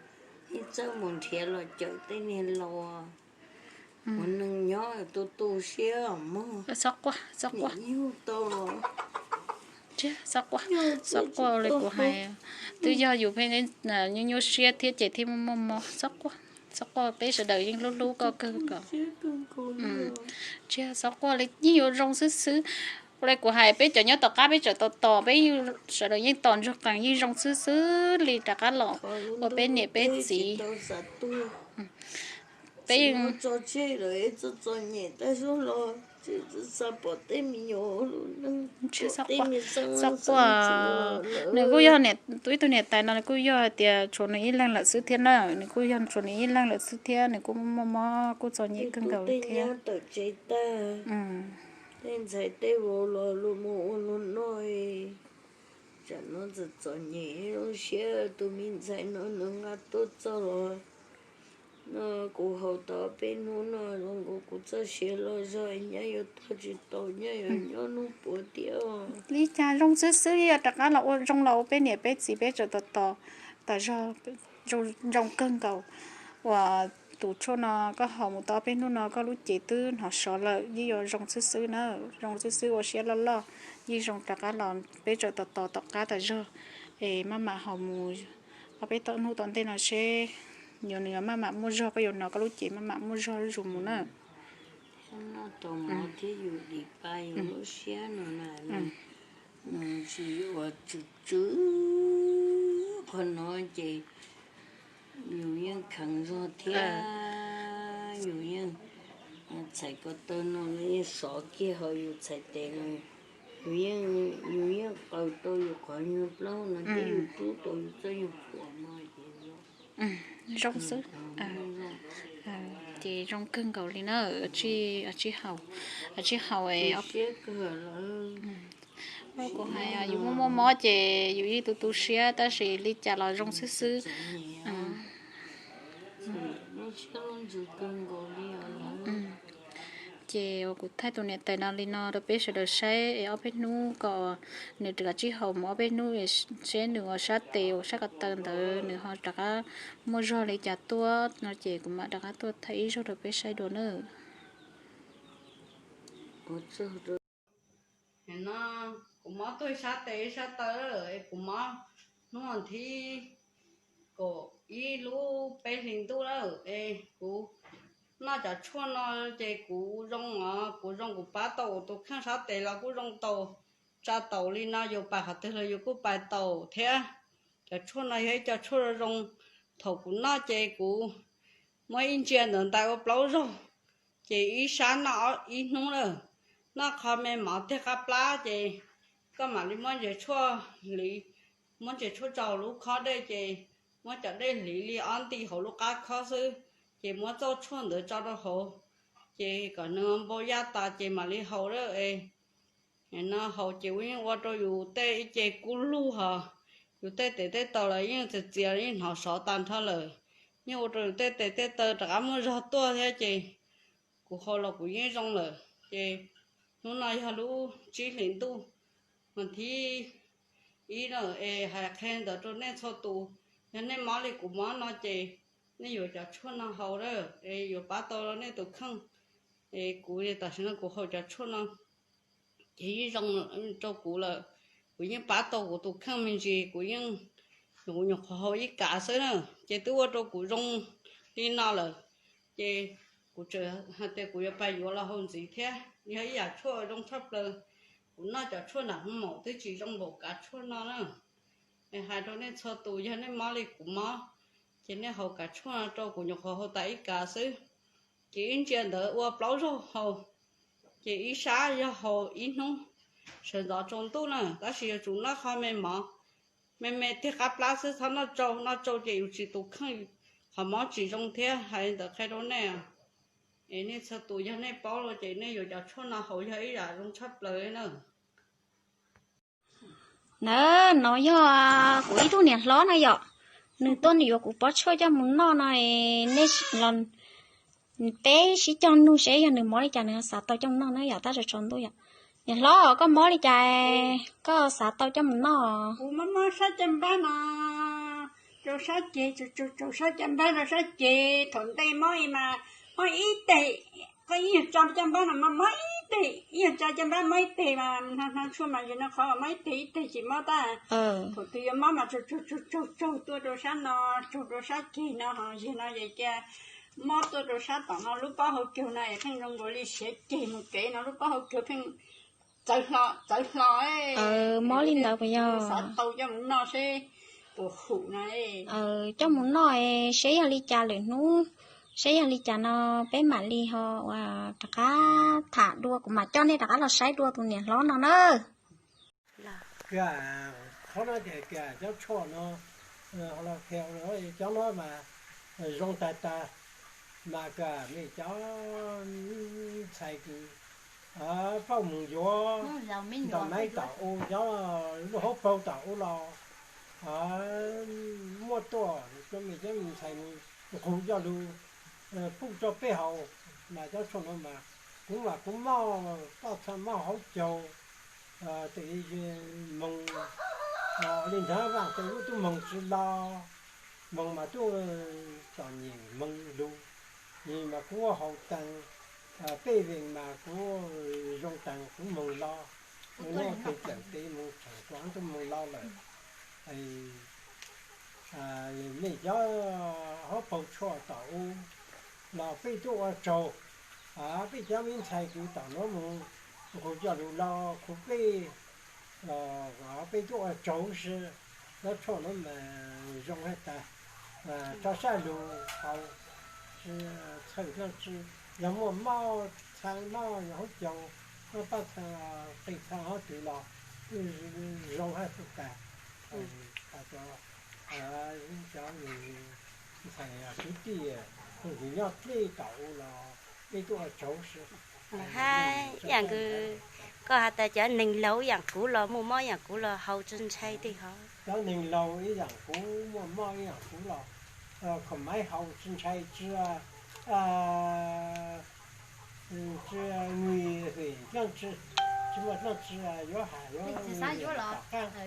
nej txawj mus nrhiav los cawm tej niag laus uas neeg nyob tu tu siab mog. Txhob quaj, txhob quaj, txhob quaj li kuv hais, twb yog yus pheej nyuaj nyuaj siab thiab ces thiaj muaj muaj mob. Txhob quaj, txhob quaj, peb sawv daws yeej hlub hlub koj kawg ko. Tsis txhob quaj li, yeej yuav zoo xwb xwb. Ua li kuv hais peb cov nyob tom qab peb tseem tos tos, peb sawv daws yeej tos ntsoog qees yeej zoo xwb xwb li rov qab los ua peb niam peb txiv. Peb yeej txhob quaj, nws kuj yog ib tug niam tais no nws kuj yog hais tias tshuav nws ib leeg lawm xwb thiab na, nws kuj yog tshuav nws ib leeg lawm xwb thiab nws kuj muaj mob kuj txom nyem kawg nkaus li thiab. Tej ntxhais tej vauv los luag mus ua luag noj, tsam no txom txom nyem zoo siab tus me ntxhais no nws nqa tuaj txog los no kuv haus tau peb hnub no zoo nkaus kuv txoj sia los zog nyab yuav tuag tsis tau nyab yuav nyob hnub puav thiab. Li cas zoo xwb xwb, yog rov qab los ua zoo los ua peb niam peb txiv peb tseem tos tos, tas zog zoo kawg nkaus. Uas tus tshuaj no koj haus mus tau peb hnub no koj lub cev twb hnov sov lawm, yeej yuav zoo xwb xwb na, zoo xwb xwb ua siab loj loj, yeej zoo rov qab los peb tseem tos tos tom qab tas zog, es maj mam haus mus ob peb hnub tom ntej no seb yuav nws maj mam muaj zog, koj yuav hnov koj lub cev maj mam muaj zog zuj zus mus na. Noj tau mov thiab yus dim pa yus lub siab no na, nws tsis ua tsw tsw qhov no ces yus yeej kheev zog thiab, yus yeej txhais ko taw no los yeej sov kiag ho yus txhais tes no, yus yeej qaws tau yus qhov nyuag plaub no thiab yus rub tau yus txoj nyuag phuam no ces zoo xwb. Ces zoo kawg nkaus li na, tsij haus, tsij haus. Kuv hais yus muaj muaj mob ces yus yeej tu tu siab tab sis li cas los zoo xwb xwb. Ces uas kuv thaij tus niam tais no li no rau peb sawv daws saib es ob peb hnub kom nws rov qab tsij haus mus ob peb hnub es seb nws uas sab tes uas sab ko taw ntawd nws ho rov qab muaj zog li cas tuaj no ces kuv mam rov qab tuaj thaij ib zaug rau peb saib dua nawb. No, kuv mob tuag sab tes sab taw, es kuv mob hnub thib kaum ib lub peb hlis ntuj lawm, es kuv noj cov tshuaj no ces kuv zoo os, kuv zoo kuv pab tau tus kheej sab tes los kuj zoo tau, tsa taus li no yus pais qhov twg los yus kuj pais tau thiab. Cov tshuaj no yog ib co tshuaj zoo, thaum kuv noj ces kuv muab ib ntsia ntawd ntais ua plaub zaug, ces ib sab noj ib hnub lawm. Noj qho me mov tiag qab plab ces koj mam li muab ntses tshuaj hliv, muab ntses tshuaj tso hauv lub khob dej ces muab cov dej hliv li ob nti hauv lub qab khob xwb, ces muab txauj tshuaj ntawd tso rau hauv, ces kom nws npau yaj tas ces mam li haus lawm es. No haus ces ua yeej ua rau yus tej ib ce kub lug hos, yus tej tes tej taw los yeej txias txias yeej hnov sov tas nrho lawm, yeej ua rau yus tej tes tej taw rov qab muaj zog tuaj thiab ces kuv haus los kuv yeej zoo lawm. Ces hnub no yog lub tsib hlis ntuj, hmo thib ib na, es hais qhia ntawd rau nej txhua tus, yog nej mob li kuv mob no ces nej yuav cov tshuaj no haus lawm es yuav pab tau nej tus kheej. Es kuv tam sim no kuv haus cov tshuaj no ces yeej zoo rau kuv lawm, kuv yeej pab tau kuv tus kheej me ntsis, kuv yeej, kuv nyuam qhuav haus ib kav xwb na, ces twb ua rau kuv zoo li no lawm. Ces kuv tseem hais tias kuv yuav pais yuav los haus ntxiv thiab, yog ib yam tshuaj zoo tshaj plaws. Kuv noj cov tshuaj nram hoo maum twb tsis zoo npaum kav tshuaj no na. Es hais rau nej txhua tus, yog nej mob li kuv mob, ces nej haus kav tshuaj no rau, kuv nyuam qhuav haus tas ib kav xwb. Ces ib ntsia ntawd ua plaub zaug haus, ces ib sab yog haus ib hnub, sawv ntxov tsaus ntuj na, tab sis yuav tsum noj qho me mov me me tiag qab plab xwb, txhob noj tsau, noj tsau ces yus tsis tus kheej, qhov mob tsis zoo thiab. Hais li ntawd qhia rau nej, es nej txhua tus yog nej paub lawm ces nej yuav cov tshuaj no haus yog ib yam zoo tshaj plaws na. Na, no yog kuv ib tug niam hlob na yom, nws tuaj nws yuav kuv pob tshuaj coj mus noj no, nej los peb sib cog nug seb yog nws mob li cas nws xav tau coj mus noj na yom, tab tsaus tsaus ntuj yom. Niam hlob, koj mob li cas koj xav tau coj mus noj? Kuv mob mob sab caj npab no, rau sab ceg, rau sab caj npab rau sab ceg, thaum ntej mob mas mob ib teg, koj ib nyuag tso caj npab no mas mob ib teg, ib nyuag tso caj npab mob ib teg mas hno hno tshuaj mas zis no qhov mob ib teg ib teg tsis mob tab. Thaum twg yuav mob mas tsaug tsaug tsaug tsaug tuaj rau sab no, tsaug rau sab ceg no, ho zig no ces cia mob tuaj rau sab tom no lub pob hauv caug no es pheej zoo nkaus li siav ceg mus kev no lub pob hauv caug pheej txawv hlo txawv hlo. Mob li ntawd puas yog? Xav tau coj mus noj seb puas hum no. Coj mus noj seb yog li cas lwm hnub, seb yog li cas no peb mam li ho ua rov qab tham dua, kuv mam coj nej rov qab los saib dua tus niam hlob no na. Kag, qhov no ces kag cov tshuaj no, cov no mas zoo tag tag, mas kag mej cov ntxhais kws paub mus yuav ntaus maiv tom u, cov lub hauv paug tom u los muaj tuaj, cov mej cov ntxhais mus nqug coj lug pub rau peb haus, mas cov tshuaj no mas kuv mas kuv mob poj txha mob hauv caug, tes moog li nrag vaaj tes lub tub moog tsi los, moog mas tub txom nyem moog lug, mas kuv haus taag, peb vees mas kuv zoo taag kuv moog los, ua tes cawm tes moog txheem kuv tub moog los lawm. Mej cov hauv paug tshuaj tom u los peb tub ua tsaug, peb cov me ntxhais kws tom nuav moog nqug coj lug los kuv peb, peb tub ua tsaug si. Cov tshuaj nuav mas zoo hab tas, rau sab lug haus, txhawj tsi, yog muaj mob txha mob hauv caug, mob poj txha, qig txha hov twg los zoo hab tas. Cov ntxhais kwv tij, ntxhais nyob dlej tom u los peb tub ua tsaug si. Hab ib yaam kws koj has tas cov neeg laug ib yaam kuv los muaj mob ib yaam kuv los haus tsi ntshai tej hov? Cov neeg laug ib yaam kuv muaj mob ib yaam kuv los, kho maiv haus tsi ntshai tsi, Tsis muaj leej twg xav yuav los,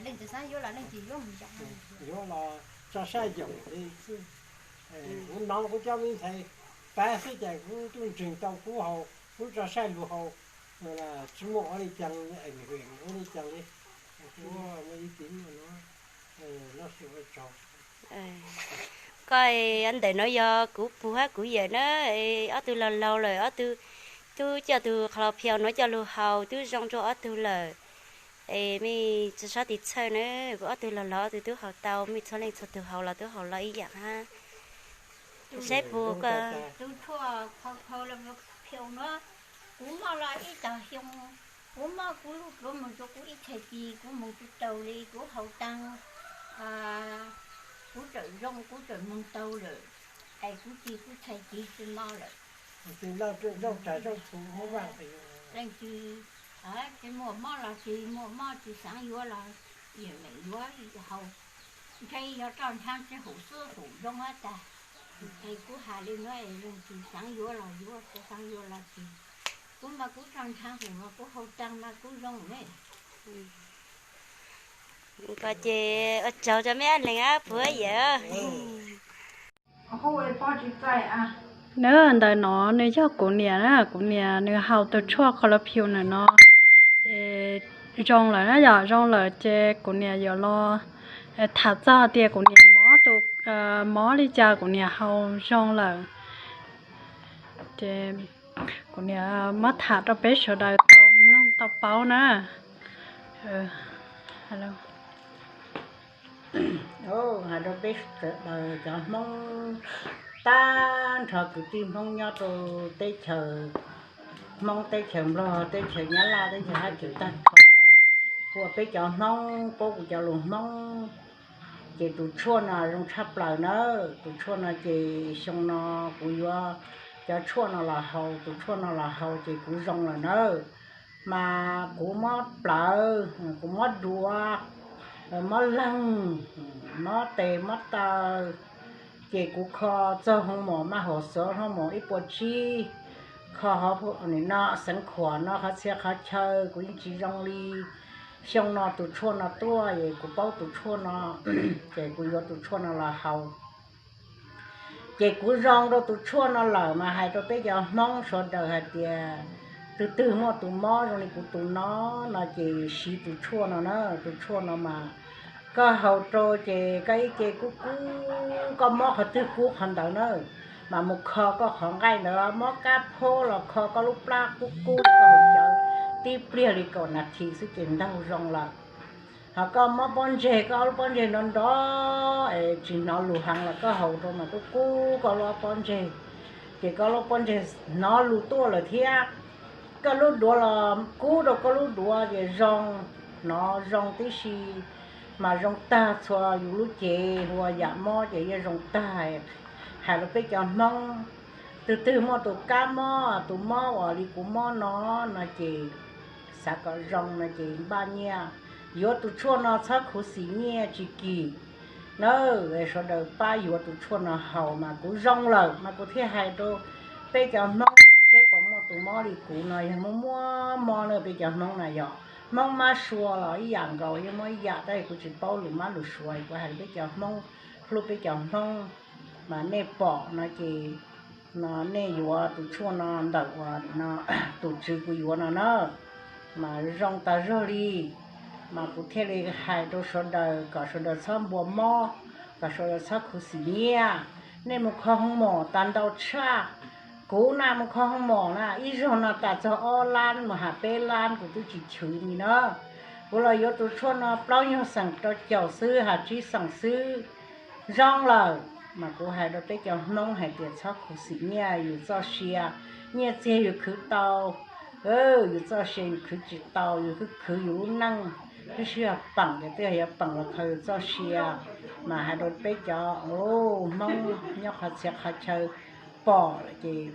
leej twg xav yuav los leej twg yuav mus yom, yuav los tso saib yoom li xwb. Kuv hnov kuv cov me ntxhais pab xwb ces kuv twb ntseeg tau kuv haus, kuv tso saib lus haus, tsis muaj ua li cas, ua li cas li, kuv muaj ib tug no, no xwb ua tsaug. Koj ntawm no yog kuv puj hab kuv yawm na, ob tug laug laug lawm, ob tug tub coj tus qhov los phiu no coj lug haus twb zoo rua ob tug lawm. Es mej tsi xob tiv txhawj na, kuv ob tug laug laug ob tug tub haus tau, mej txhua leej txhua tug haus los tub haus los ib yaam hab. Saib puas koj tus tshuaj phiu no, kuv mob los ib tag xyoo, kuv mob kuv lub pluav moog rua kuv ib txhais ci, kuv moog tsi tau li, kuv haus taag, kuv txawm zoo, kuv txawm moog tau lawm, es kuv ci kuv txhais ci tsi mob lawm. Leej twg tsi muaj mob los tsi muaj mob tsi xaav yuav los yeej meem yuav haus, ntshe yog roj ntshav tsi hum xwb hum zoo hab tas. Es kuv has li no es leej twg xaav yuav los yuav, tsi xaav yuav los tsi. Kuv mas kuv roj ntshav hum mas kuv haus taag mas kuv zoo ne. Koj ces ua tsaug rua mej ab leeg ab puag yawm. Nab, ntawm no nws yog kuv niam na, kuv niam nws haus tus tshuaj qhov los phiu ntawm no es zoo lawm na yom, zoo lawm ces kuv niam yuav los tham txog tias kuv niam mob tus, mob li cas kuv niam haus zoo lawm. Ces kuv niam muab tham rau peb sawv daws tau mloog tau paub na. Hais rau peb sawv daws cov Hmoob, tag nrho kwv tij Hmoob nyob rau teb chaws Hmoob, teb chaws Nplog, teb chaws Nyab Laj, teb chaws Hab Kiv tag nrho, ua peb cov Hmoob paub kuv cov lus Hmoob, ces tus tshuaj no zoo tshaj plaws nawb. Tus tshuaj no ces xyoo no kuv yuav cov tshuaj no los haus, tus tshuaj no los haus ces kuv zoo lawm nawb. Mas kuv mob plawv, kuv mob duav, mob leeg, mob tes mob taw, ces kuv kho txog hoo mom maj hauv xov hoo mom ib puas tsib, kho hov no xeev khuam no qhov txhia qhov chaw kuv yeej tsis zoo li. Xyoo no tus tshuaj no tuaj es kuv paub tus tshuaj no, ces kuv yuav tus tshuaj no los haus. Ces kuv zoo rau tus tshuaj no lawm mas hais rau peb cov Hmoob sawv daws hais tias, twg twg muaj tus mob zoo li kuv tus no, no ces siv tus tshuaj no na. Tus tshuaj no mas koj haus rau ces koj ib ce kub kub, koj mob qhov twg kub qhov ntawd na, mas mus kho koj qhov nqaij ntawd, mob kab phob los kho koj lub plab kub kub, koj haus cawv tib pliag li kaum nas this xwb ces ntaug zoo lawm. Ho koj mob pob ntseg, koj ob lub pob ntseg nrov nrov es tsis hnov lus heev los koj haus rau mas kub kub koj lub ob pob ntseg, ces koj lub pob ntseg hnov lus tuaj lawm thiab. Koj lub duav los kub rau koj lub duav ces zoo, hnov zoo tib si, mas zoo tag txhua yus lub cev hu ua yam mob ces yeej zoo tag. Hais rau peb cov Hmoob, twg twg muaj tus kab mob, tus mob uas li kuv mob no, no ces xav kom zoo no ces npaj nyiaj yuav tus tshuaj no, txhob khuv xim nyiaj tsis kim na. Sawv daws pab yuav tus tshuaj no haus mas kuv zoo lawm mas kuv thiaj hais rau peb cov Hmoob seb puas muaj tus mob li kuv no. Yog muaj muaj mob na, peb cov Hmoob na yog Hmoob Mab Sua los ib yam nkaus, yeej muaj ib yam, tab sis kuv tsis paub lus Mab lus Suav, kuv hais rau peb cov Hmoob, hlub peb cov Hmoob, mas nej pom no ces no nej yuav tus tshuaj no ntawm uas no tus tswv kuv yuav no na, mas zoo tas zog li. Mas kuv thiaj li hais rau sawv daws kom sawv daws txhob npua mob, kom sawv daws txhob khuv xim nyiaj. Nej mus kho hoo mom tas ntau tshaj. Kuv na mus kho hoo mom na ib zaug no tas txog ob lab mus has peb lab, kuv twb tsis chwv li na. Kuv los yuav tus tshuaj no plaub nyuag xeem rau caum xwb, has tsib xeem xwb, zoo lawm. Mas kuv hais rau peb cov Hmoob hais tias txhob khuv xim nyiaj, yus txoj sia, nyiaj txiag yus khwv tau, yus txoj sia yus khwv tsis tau, yus khwv khwv yus lub neej, twb sib yog peem ces twb yog yuav peem los kho yus txoj sia. Mas hais rau peb cov Hmoob nyob qhov txhia qhov chaw pom lawm ces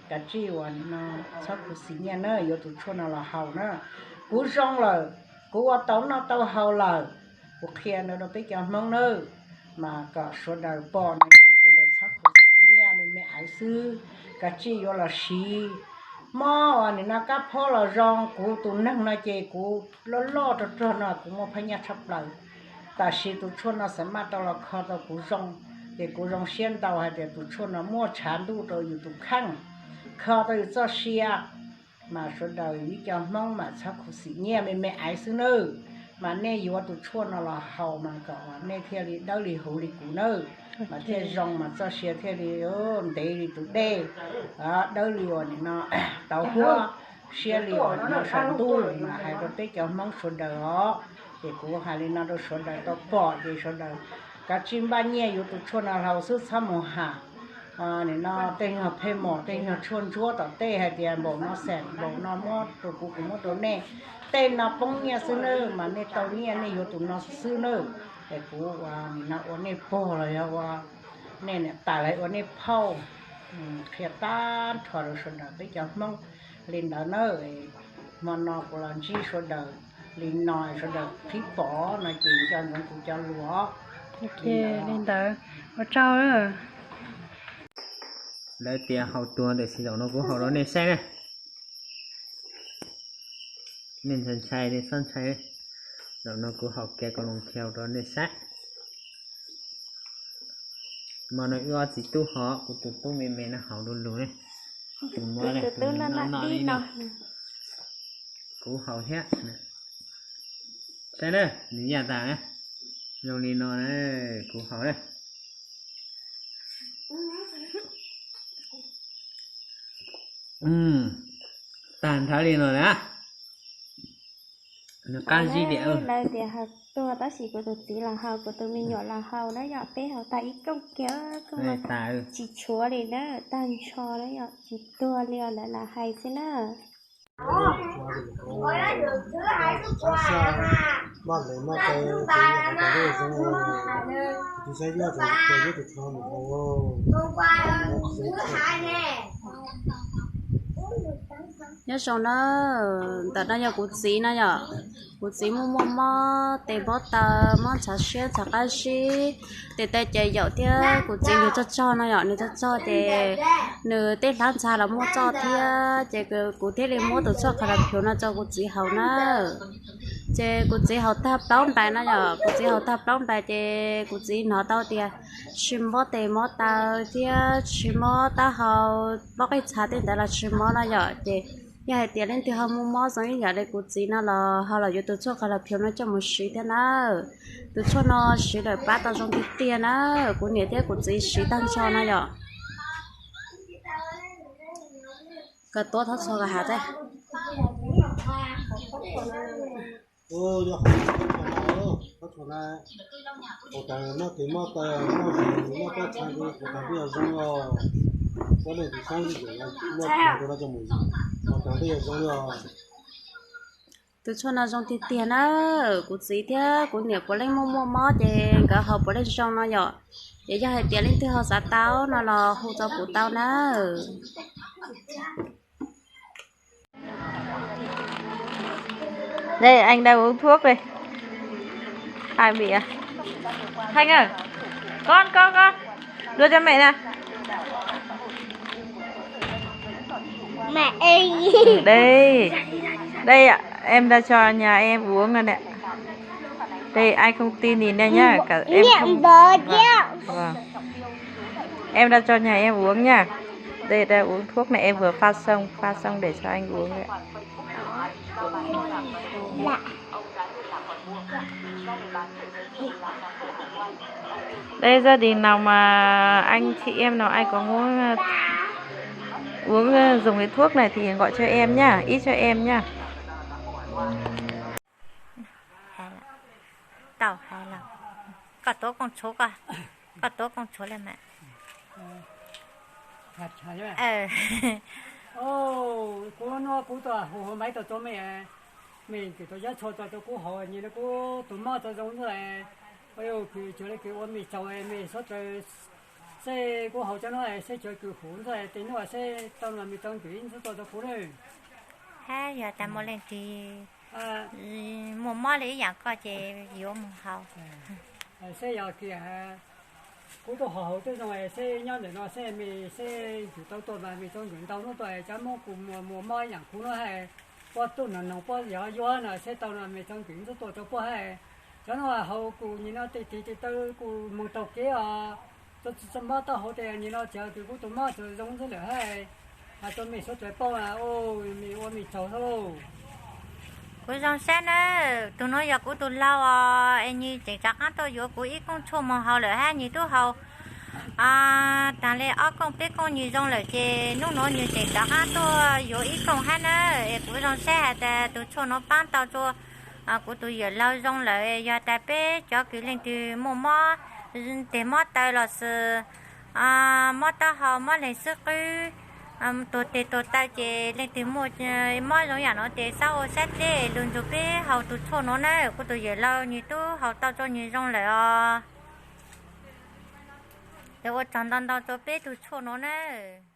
kav tsij uas no txhob khuv xim nyiaj na, yuav tus tshuaj no los haus na. Kuv zoo lawm, kuv ua tau noj tau haus lawm. Kuv qhia ntawd rau peb cov Hmoob nawb, mas kom sawv daws pom no ces sawv daws txhob khuv xim nyiaj, me me aiv xwb, kav tsij yuav los siv. Mob ua nim no kab phob los zoo, kuv tus neeg no ces kuv loj loj rog rog no kuv muaj phab nyaj tshaj plaws. Tam sim tus tshuaj no xam maj tau los kho tau kuv zoo, ces kuv zoo siab ntau hais tias tus tshuaj no muaj tshav ntuj rau yus tus kheej, kho tau yus txoj sia. Mas sawv daws ib co Hmoob mas txhob khuv xim nyiaj me me aiv xwb nawb, mas nej yuav tus tshuaj no los haus mas kom nej thiaj li dawb li huv li kuv nawb, mas thiaj zoo mas txoj sia thiaj li ntev li tus dej, dawb li uas nim no tauv huab, siab li uas nim no saum ntuj. Mas hais rau peb cov Hmoob sawv daws os, ces kuv hais li no rau sawv daws tau pom ces sawv daws kav tsij npaj nyiaj yuav tus tshuaj no haus xwb txhob mus ham nim no tej nyuag phe mom tej nyuag tshuaj ntsuab tom tej hais tias npaum no xees npaum no muab rau kuv kuv muab rau nej. Tej no poob nyiaj xwb nawb, mas nej tau nyiaj nej yuav tus no xwb nawb. Es kuv ua nim no ua nej pog los yog ua nej niam tais los ua nej phauj, qhia tag nrho rau sawv daws peb cov Hmoob li ntawd nawb. Hmo no kuv los ntsib sawv daws li no, sawv daws qhib pom no ces nco ntsoov kuv cov lus. Li ntawd, ua tsaug. Lawv tias haus tuag tiam sis zaum no kuv haus rau nej saib na. Nej ntshai ntshai nej txhob ntshai. Zaum no kuv haus kiag kaus loos khiaus rau nej saib. Hmo no wb ob txiv tub hos, kuv tus tub me me no haus du lug ne. Tus muab tus tub no no li no. Kuv haus thiab. Saib na, nws yaj tas na. Zoo li no na, kuv haus na. Tag nrho li no na. Nws qab zib tias, lawv tias haus tuag tab sis kuv tus txiv los haus, kuv tus me nyuam los haus na yom, peb haus tag ib kooj kiag, kooj no tsis tshuav li na, tag nrho na yom, tsis tuag li os, lawv lam hais xwb na. Nyob zoo na, ntawm no yog kuv txiv no yom. Kuv txiv muaj muaj mob tes mob taw, mob ntshav siab ntshav qab zib, tes taw ces yaum thiab. Kuv txiv nws tsog tsog no yom, nws tsog tsog ces nws tej hlab ntxa los muaj tsoj thiab, ces kuv thiaj li muab tus tshuaj Calapiu no rau kuv txiv haus na. Ces kuv txiv haus tag plaub ntais no yom, kuv txiv haus tag plaub ntais ces kuv txiv hnov tau tias tsis mob tes mob taw thiab tsis mob taub hau, pob qij ntxhov tej ntawd los tsis mob no yom. Ces yog hais tias leej twg ho muaj mob zoo ib yam li kuv txiv no los ho los yuav tus tshuaj Calapiu no coj mus siv thiab na. Tus tshuaj no siv lawm pab tau zoo tiag tiag na. Kuv niam thiab kuv txiv siv tag nrho no yom. Koj tuab thab txhua koj hav teb. Tus tshuaj no zoo tiag tiag na. Kuv txiv thiab kuv niam puav leej muaj muaj mob ces nkawd haus puav leej zoo no yom. Ces yog hais tias leej twg ho xav tau no los hu rau kuv tau na. Đây, anh đang uống thuốc đây. Hai vị à? Thanh ơi, con, con, con. Đưa cho mẹ nè. Mẹ ơi. Ừ, đây. Đây ạ, em đã cho nhà em uống rồi nè. Đây, anh không tin thì nè nhá, cả em không... Vâng. Em đã cho nhà em uống nha. Đây, đây, uống thuốc này, em vừa pha xong, pha xong để cho anh uống đấy. Đây, gia đình nào mà anh chị em nào ai có muốn, ờ, uống, ờ, dùng cái thuốc này thì gọi cho em nhá, ít cho em nhá. Tau hais los, koj tuav kooj tshuav, koj tuav kooj tshuav li mas. Kuv no kuv tus hu maiv tau rau mej, mej twb tau yab tsho tau rau kuv haus, nyias no kuv tus mob tau zoo xwb. Kws cuag le kws ua mej tsaug, mej sawv daws seb kuv haus cov no seb cuag kws huv xwb, tej hnub seb tau no mej tau ntws ib ntxwb tuaj rau kuv na. Hab yog tas muaj leej twg muaj mob li ib yam koj ces yuav mus haus. Seb yog kiag Kuv tuaj haus haus twb zoo es seb nyob ntawm no seb me seb ntsws tau tuaj mas me txaus ntxim ntau hnub tuaj es cov Hmoob kuj muaj muaj mob ib yam kuv no hais, puab tuaj noog noog puab yog yuav no seb tau no me txaus ntxim ntxub tuaj rau puab hais. Cov no haus kuj nim no tes tis tes taw kuj moog taug kev os. Txawm mob taub hau tes nim no tsis hais kuv tus mob txawm zoo ntxwb lawm hais. Hais rau mej suav dlawg paub, mej ua mej tsaug xwb lauj. Kuv zoo sab nawb, tus nuav yog kuv tus laug os, es nwg tseem rov qaab tuaj yuav kuv ib kooj tshuaj moog haus lawm hab nwg tub haus taag le ob kooj peb kooj nwg zoo lawm ces nub nuav nwg tseem rov qaab tuaj yuav ib kooj hab nawb. Es kuv zoo sab has tas tus tshuaj nuav paab tau rua kuv tus yawm laug zoo lawm. Yog tas peb cov kws leej twg muaj mob teg mob taw los sis mob taub hau mob leeg xwb qwb, tuag teg tuag taw ces leej twg muaj mob zoo yam nuav ces xaab ua sab dleb lug nrug peb haus tus tshuaj nuav nawb. Kuv tus yawm laug nwg tub haus tau rua nwg zoo lawm os. Es ua tsaug ntau ntau rua peb tug tshuaj nuav nawb.